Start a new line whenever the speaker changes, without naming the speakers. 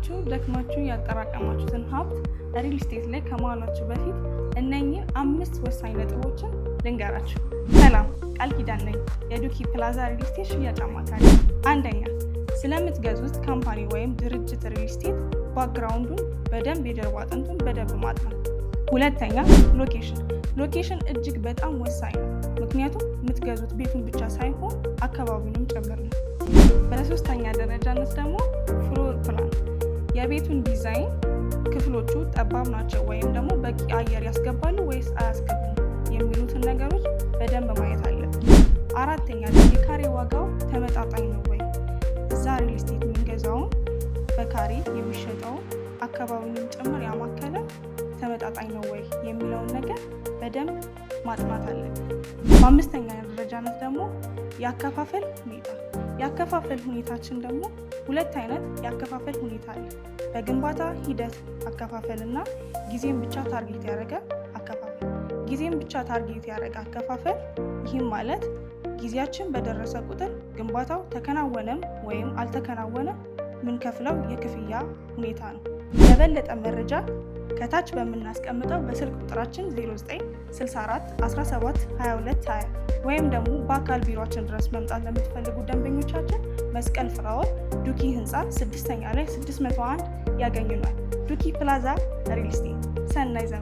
ለፍታችሁ ደክማችሁ ያጠራቀማችሁትን ሀብት ሪል ስቴት ላይ ከማዋላችሁ በፊት እነኚህን አምስት ወሳኝ ነጥቦችን ልንገራችሁ። ሰላም፣ ቃል ኪዳን ነኝ፣ የዱኪ ፕላዛ ሪል ስቴት ሽያጭ አማካሪ። አንደኛ፣ ስለምትገዙት company ወይም ድርጅት ሪል ስቴት background ኡን በደንብ፣ የጀርባ አጥንቱን በደንብ ማጥናት። ሁለተኛ፣ location። Location እጅግ በጣም ወሳኝ ነው። ምክንያቱም የምትገዙት ቤቱን ብቻ ሳይሆን አካባቢውንም ጭምር ነው። በሶስተኛ ደረጃነት ደግሞ floor plan፣ የቤቱን ዲዛይን፣ ክፍሎቹ ጠባብ ናቸው ወይም ደግሞ በቂ አየር ያስገባሉ ወይስ አያስገቡም የሚሉትን ነገሮች በደንብ ማየት አለብን። አራተኛ፣ የካሬ ዋጋው ተመጣጣኝ ነው ወይ? እዛ ሪል ስቴት የምንገዛውን በካሬ የሚሸጠውን አካባቢውን ጭምር ያማከለ ተመጣጣኝ ነው ወይ የሚለውን ነገር በደንብ ማጥናት አለብን። በአምስተኛ ደረጃነት ደግሞ የአከፋፈል ሁኔታ። የአከፋፈል ሁኔታችን ደግሞ ሁለት አይነት የአከፋፈል ሁኔታ አለ። በግንባታ ሂደት አከፋፈል እና ጊዜን ብቻ target ያደረገ አከፋፈል። ጊዜን ብቻ target ያደረገ አከፋፈል፣ ይህም ማለት ጊዜያችን በደረሰ ቁጥር ግንባታው ተከናወነም ወይም አልተከናወነም ምንከፍለው የክፍያ ሁኔታ ነው። ለበለጠ መረጃ ከታች በምናስቀምጠው በስልክ ቁጥራችን 0964 17 22 20 ወይም ደግሞ በአካል ቢሯችን ድረስ መምጣት ለምትፈልጉ ደንበኞቻችን መስቀል ፍላወር ዱኪ ህንፃ ስድስተኛ ላይ 601 ያገኙናል። ዱኪ ፕላዛ ሪል ስቴት። ሰናይ ዘመን።